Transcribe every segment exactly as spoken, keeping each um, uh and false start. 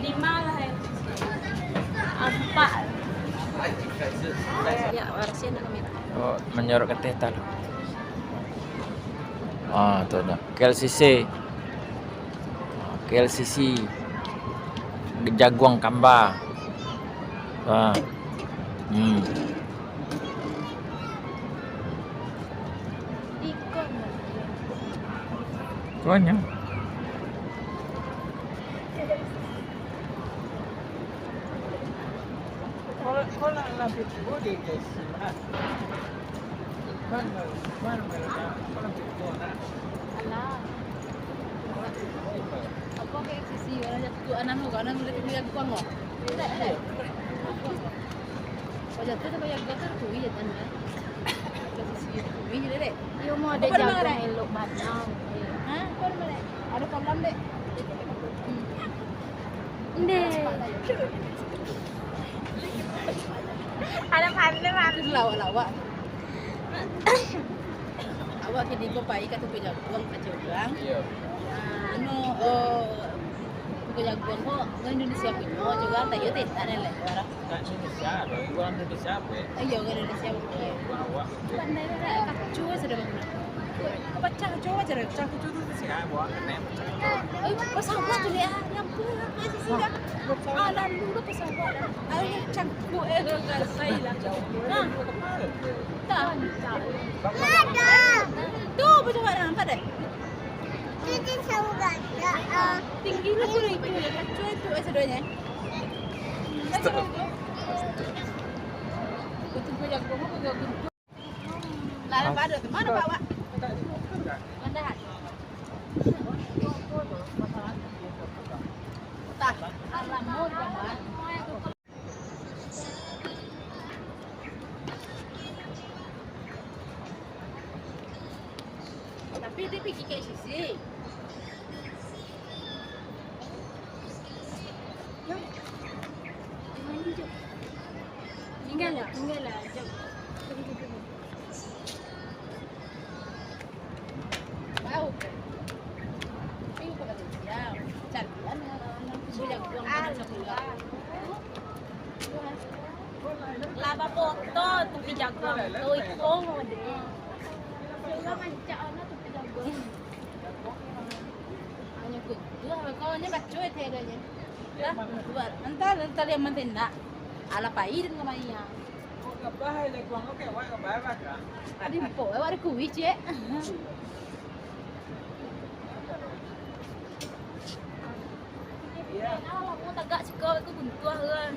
Lima lah, eh. Empat. Ya, warasnya nak minta. Oh, manyorok ka teh talo. Ah, tu dah. K L C C. Ah, K L C C. Jaguang Kamba. Ah. Hmm. Ikon. Banyak. Alah. Apa ke sisi orang jatuh anak lu, anak lu tinggal di Kuang, kok? Tidak, tidak. Kalau jatuh tu, kalau jatuh tu, iya, kan, ya. Ke sisi itu, iya, dek. Iyo, mau ada jago elok banyak. Hah? Kau ada mana? Ada kolam, dek. Hmm. Ndeh. Ada pandai, Mak. Itu lawak-lawak. Awak kini ko pai ka Tungku Jaguang, ka Jaguang. Iyo. Ah, anu, oh, Tungku Jaguang ko, ko Indonesia punyo, Jaguang tak iyo tentang ni lah, orang. Kat Indonesia, orang Indonesia apa ya? Iyo, orang Indonesia apa ya? Orang awak. Pandai lah, kacu sudah bangun. Pacah kacu aja deh, pacah kacu tu. Eh, pesawat tu, Lia. Yang apa, apa sih, dah? Ah, lalu tu pesawat. Ayo, cangkuk, eh, ke, ke, saya lah. Nah. Tak. Tu, pesawat dah nampak dah. Tinggi lah pun itu, ya. Kecuali tu, eh, seduanya. Stop. Betul, banyak banget, banyak banget. Lah, lah, pada tu. Mana bawa? Mana? Tah, alamun, Bang. Tapi dia pergi kat sisi. Tinggal lah, tinggal lah. Jom. Bau. Tapi bukan siang. Cantian, budak buang dalam sebulan. Lah bafoto tu pi jago tu, iko mode. Sudah mancak ana tu pi jago. Hanya kudu, kau ni baco itu adanya. Dah, buat. Entah, entah dia mantai ndak. Alah pai dengan maya. Tadi empok, awak ada kuih, cek. Alah, mau tagak siko, aku buntuh lah.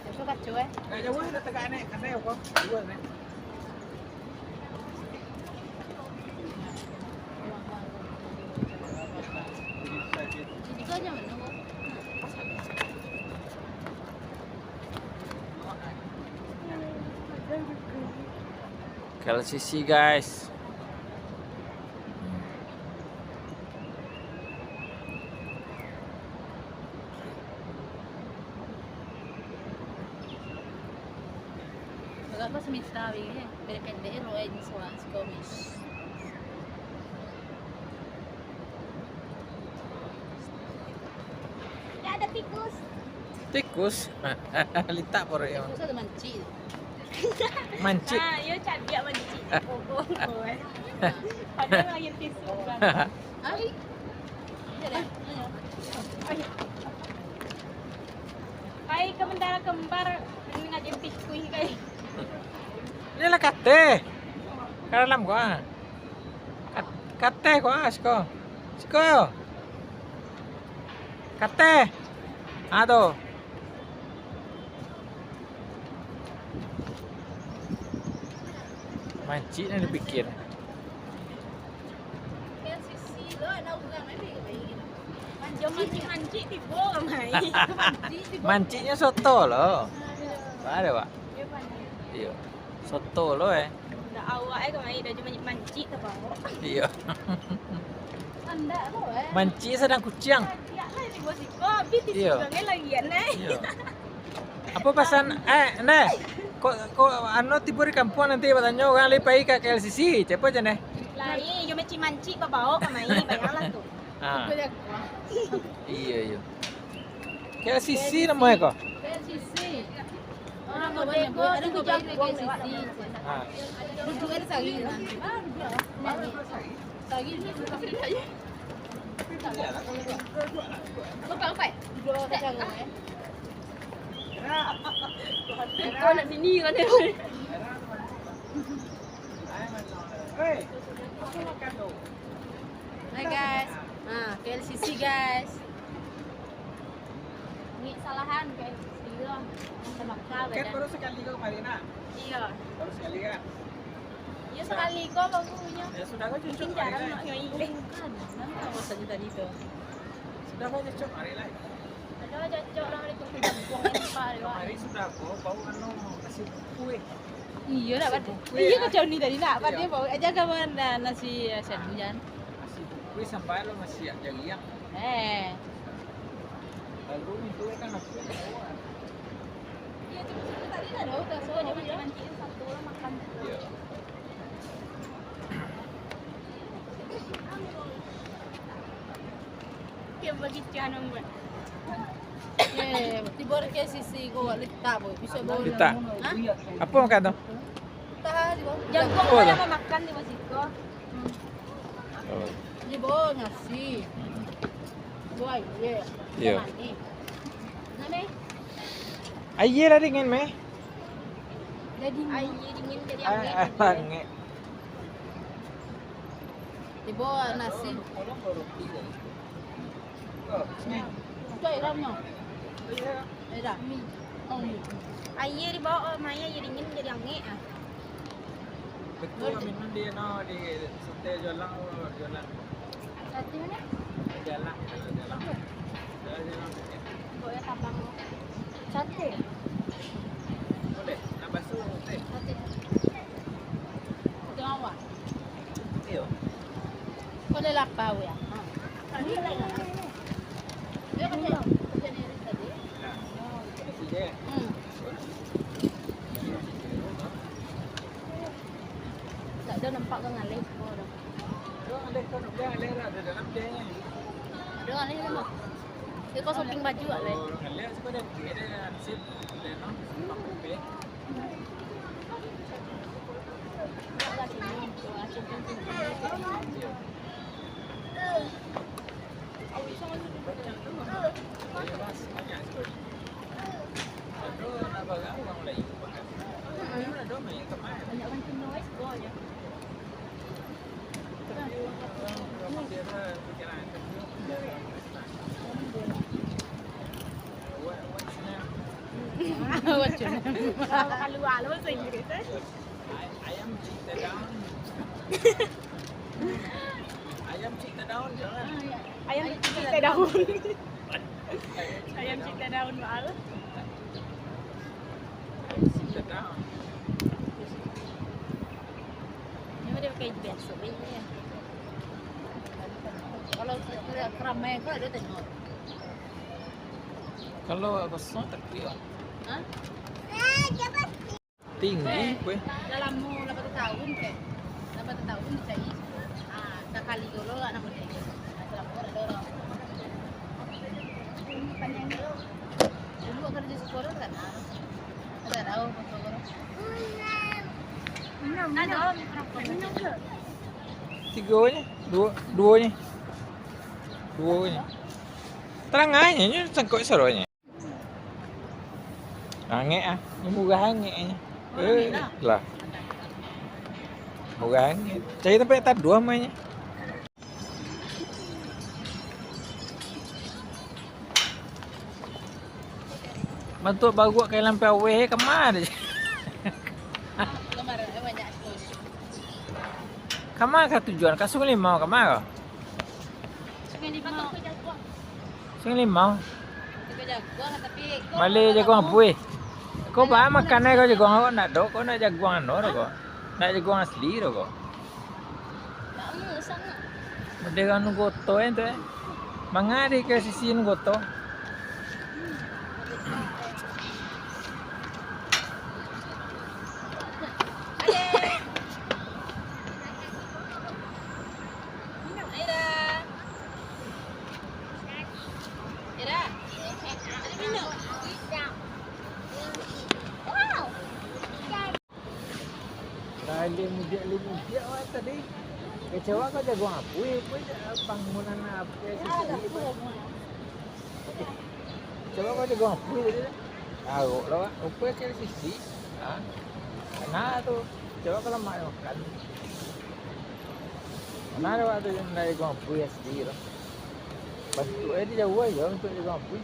Besok kacau, eh. Nak jauh dah tagak ni, kena apa? Dua ni. Jadi kau jangan nunggu. Kalau sisi, guys. Agak pas minta wih, pendek-pendek, roe, suara, si komis. Tidak ada tikus. Tikus? Litak porek. Tikus ada mancik. Mancik. Ah, yo cadiak mancik. Bobo, bobo, eh. Padahal lagi tisu, kan. Ai. Ai, ke bendara kembar, ini ngaji tikus, kai. Ini lah kate. Ka dalam gua. Kat-, kateh ko, ah, siko. Siko. Kateh. Ah, tu. Mancik ni dipikir. Mancik, mancik tibo, mai. Manciknyo soto lo. Ada, Pak? Iyo. Soto lo, eh. Ndak awak, eh, kamari dah cuma mancik tabao. Iyo. Andak lo, eh. Mancik sadang kuciang. Iyo lah, tibo siko, habis di Iyo. Siko kan lagi, eh. Iyo. Apo pasan, eh, neh. Kok, kok anu tibo di kampuang nanti batanyo urang lai pai ka K L C C, sia cako neh? Lai, yo mancik-mancik babao kamari, bayanglah tu. Ah. Iyo, iyo. K L C C namo ko? K L C C. Urang model ko, ado ko jago K L C C. Ah. Duduak di sari. Sari. Lupa, lupa. Duduak kacang, eh. Kau nak sini kan, eh? Hai, guys. Ha, K L C C, guys. Ni salahan K L C C tu. Tabaka badan. Kan baru sakali ko kamari, nak? Iyo. Baru sakali, kan? Iyo, sakali ko baru nyo. Yo sudah ko, cucuk. Mungkin jarang nak ngai. Eh, kan, namo rasonyo tadi tu? Sudah ko, cucuk, mari lah. Ado cocok lah, itu jaguang yang nampak tu. Kamari sudah ko, bau anu, nasi bungkuih. Iyo, nak pado. Iyo, kacau ni tadi, nak pado bau. Aja kawan, ah, nasi, ah, siap hujan. Nasi bungkuih sambal lo masih jariang. Eh. Lalu itu kan aku. Iyo, cuma satu tadi dah, dah, dah, so, dia macam-macam satu lah makan. Iyo. Yang bagi cian buat. Eh, tibo di K L C C ko, letak, boy. Bisa bawa Letak. Hah? Apo makan tu? Entah, tibo. Jaguang Apo lah tu? Yang makan di masiko. Oh. Tibo nasi. Buah, iya. Iya. Manis. Nah, Meh. Aia lah dingin, Meh. Jadi aia dingin jadi Ah, angin. Ah, angin. Tibo nasi. Itu air dalamnya. Air dalam. Oh, iya. Aia dibawa, oh, mai aia dingin jadi angek ah. Betul, minum dia no, di sate jualan, jualan. Sate mana? Jalan, jalan, jalan. Jalan, jalan. Buat ya, tabang. Sate. Boleh, nak basuh teh? Sate. Tengah awak. Iyo. Kau dah lapar, ya? Ha. Ini lah. Dia macam, macam ni tadi. Nah, kasih dia. Hmm. Tak ada nampak kau ngalih semua dah. Kau ngalih, kau nak biar ngalih lah, ada dalam dia ni. Ada ngalih lah, Mak. Dia kau shopping baju lah, Leh. Kau ngalih, suka dia, dia ada hansip, dia no, nampak kopi. What's your name? Kalau kaluar lah bahasa Inggeris, eh. Ayam cita daun. Ayam cita daun, jangan. Ayam cita daun. Ayam cita daun, Bal. Ayam cita daun. Ini dia pakai biasa, ya. Kalau keramaian, kalau ada tengok. Kalau kosong, tak kuat. Hah? Tinggi, kueh. Dah lamo, lapan tahun, kek. Lapan tahun dicari. Ah, sakali dulu lah, nak boleh. Nah, selama ada orang. Dulu akan ada sekolah, tak ada. Tak tahu, sekolah. Minum, minum. Minum, Kak. Tigo nyo, duo, duo nyo. Duo nyo. Tarang aja nyo, sangkok saronyo. Angek ah. Ni murah angek ni. Eh, lah. Murah angek. Cari tampek taduah mainnya. Bantuak baruak kai lampau aweh, kama deh. Kama ka tujuan? Ka Sungai Limau, kama ka? Sungai Limau. Sungai Limau. Malai jaguang apuih. Ko ba makan ko jaguang ko, nak dok, ko nak jaguang anu ko. Nak jaguang asli ko. Model anu goto tu, eh. Manga di K L C C anu goto. Lah, leh mudiak, leh mudiak awak tadi. Kecewa kau jago apo, eh? Apo je, bangunan apo, eh, sisi. Kecewa kau jago apo tadi? Tahu lah, Wak. Apo je sisi? Ha? Kena tu. Kecewa kau lamak makan. Kena tu, Wak, tu yang dari jago apo ya sisi tu. Bantuak eh, di jauah aja bantuak jago apo.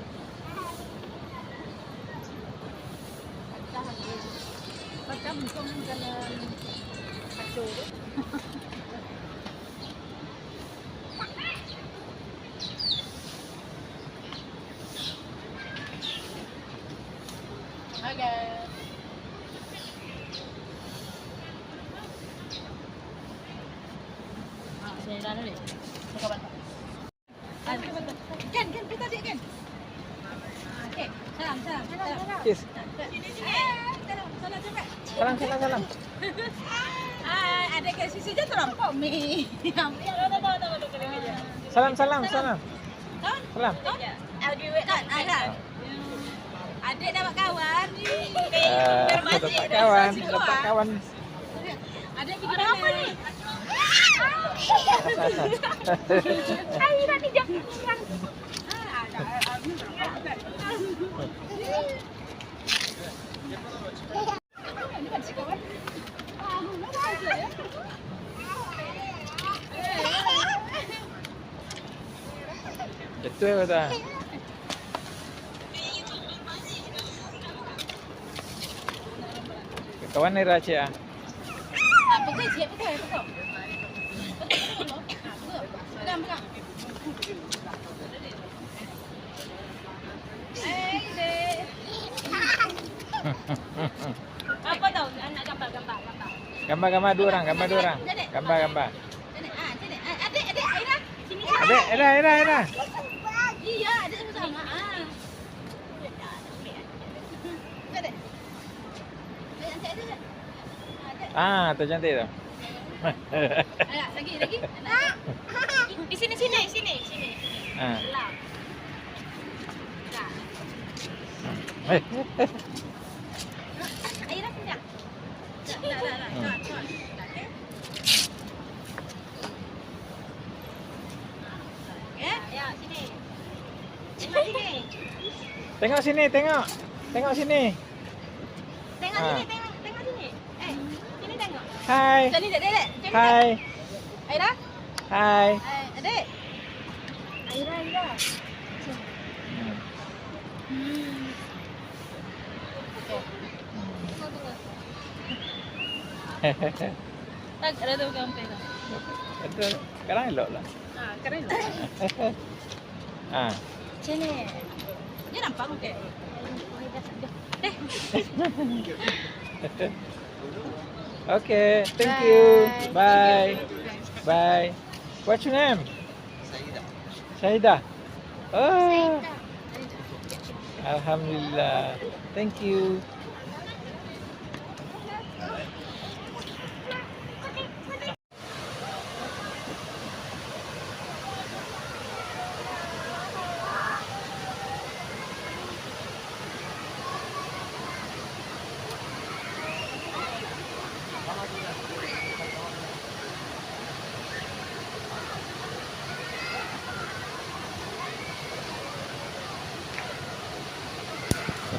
Macam untung jalan kacau tu. Hai, guys. Ah, saya dah dulu. Buka mata. Kan, kan, kita adik kan? Okey, salam, salam, salam. Yes. Eh, salam, salam, salam, salam. Salam, salam, salam. Ah, adik kat sisi je terompak, Mi. Salam, salam, salam. Salam. Salam. Kan, ah, kan. Adik dapat kawan ni. Ah, dapat kawan, dapat kawan. Ada video apa ni? Aira ni jangan. Betul kata. Kawan ni Raja. Ah, pegang, cik, pegang, pegang. Pegang, pegang. Eh, dek. Apa tau? Nak gambar, gambar, gambar. Gambar, gambar dua orang, gambar dua orang. Gambar, gambar. Sini, ah, sini. Ah, adik, adik, Aira. Sini, sini. Adik, Aira, Aira, Aira. Iya, adik sama-sama. Ah. Adik. Adik, adik, adik. Ah, tu cantik tu. Ayo, lagi, lagi. Di sini, sini, sini, sini. Ah. Lah. Nah. Eh, eh, eh. Ayo, dah, dah. Dah, dah, dah, dah. Hmm. Dah, dah. Okey. Ya, ya, sini. Tengok sini. Tengok sini, tengok. Tengok sini. Ah. Tengok, tengok sini. Eh, sini tengok. Hai. Sini, dek, dek, dek. Sini, dek. Hai. Aira? Hai. Hai, adik. Aira, Aira. Hmm. Hmm. Okey. Tunggu, tunggu. Tak ada tu kampai tu. Ada. Sekarang elok lah. Ah, keren lah. Ah. Sini. Dia nampak okey. Eh. Okay, thank you. Bye. Bye. What's your name? Saidah. Oh. Alhamdulillah. Thank you.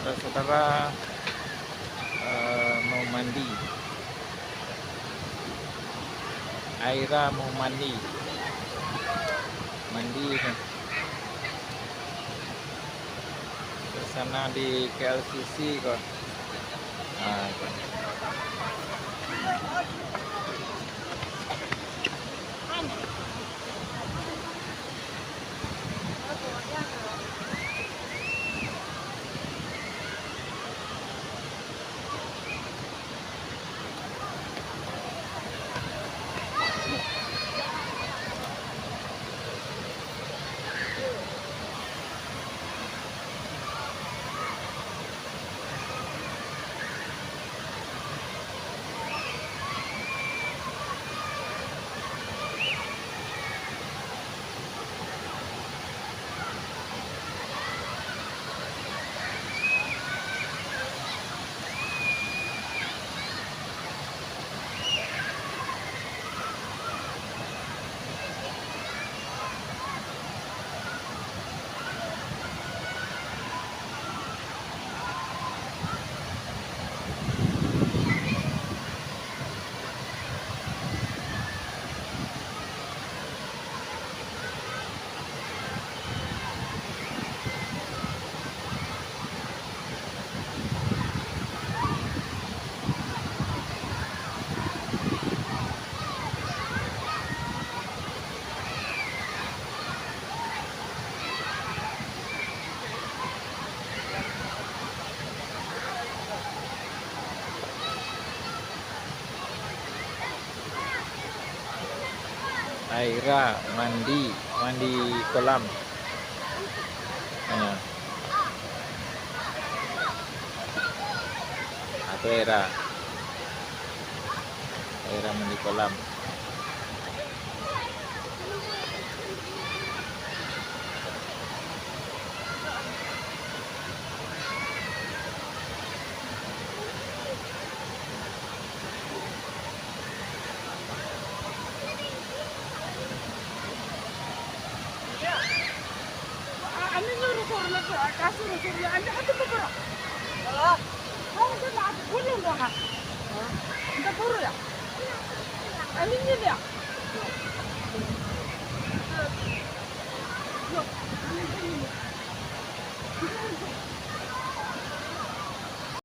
Saudara-saudara, eh, mau mandi. Aira mau mandi. Mandi tu. Suasana di K L C C ko. Ah, tu. Aira mandi, mandi kolam. Ha. Itu Aira. Aira mandi kolam.